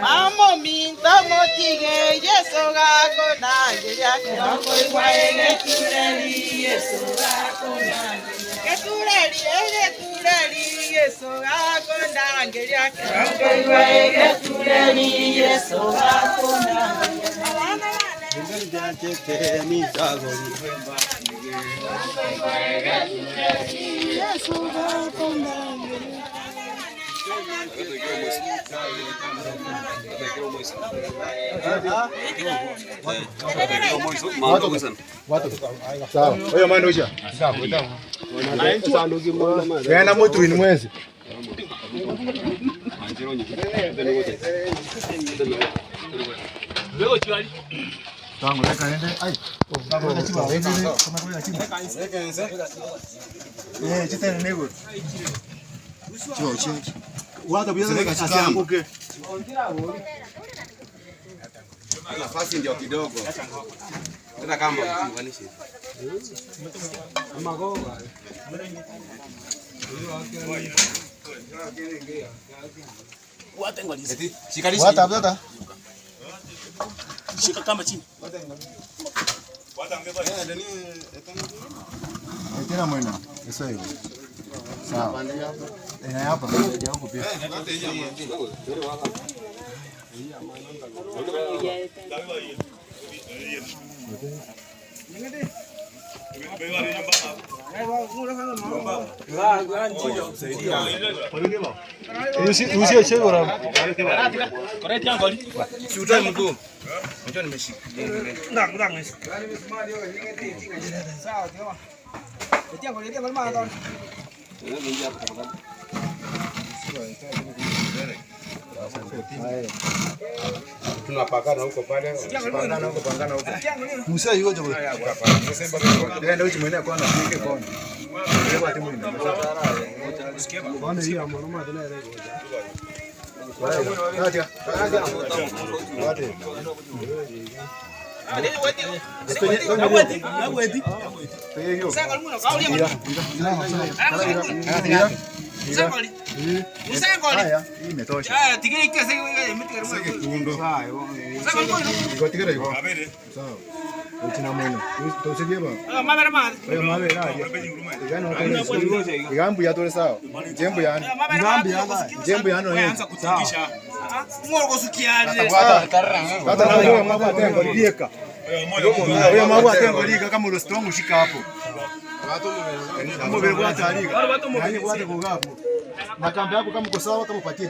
Mamo minto motige Yesu gakonangeria. Getureri egetureri Yesu gakonangeria. Abana bane Yesu gakonangeria. Sawa. Oyo mwana usha. Genda mutwini mwezi. Nafasi ndio kidogo. Tena kamba usiunganishe. Eti, shikanisha. Shika kamba chini. Tena mwena. Eso hiyo. Sawa. Eh, hapa. Huko pia. Tunapakana huko pale. Pangana huko, pangana huko. Musa yuko jogo. Ndio uchi mwene kona, nike kona. Ndio ati mwene. Kona hiyo amoro ma tena ile goja. Katia. Wate. Haya, hii imetosha. Iko tigere iko. Sawa. Uchina mweno. Tusikie ba. Oyo mabe la. Igano tole. Igambu ya tole sawa. Jembu ya. Igambu ya. Jembu ya no yeye. Hata na wewe mwabu atengo lieka. Oyo mwabu atengo lieka kama ulo strong ushika hapo. Kama vile bwata alika. Yaani bwata kwa hapo. Na kamba yako kama uko sawa kama upatie.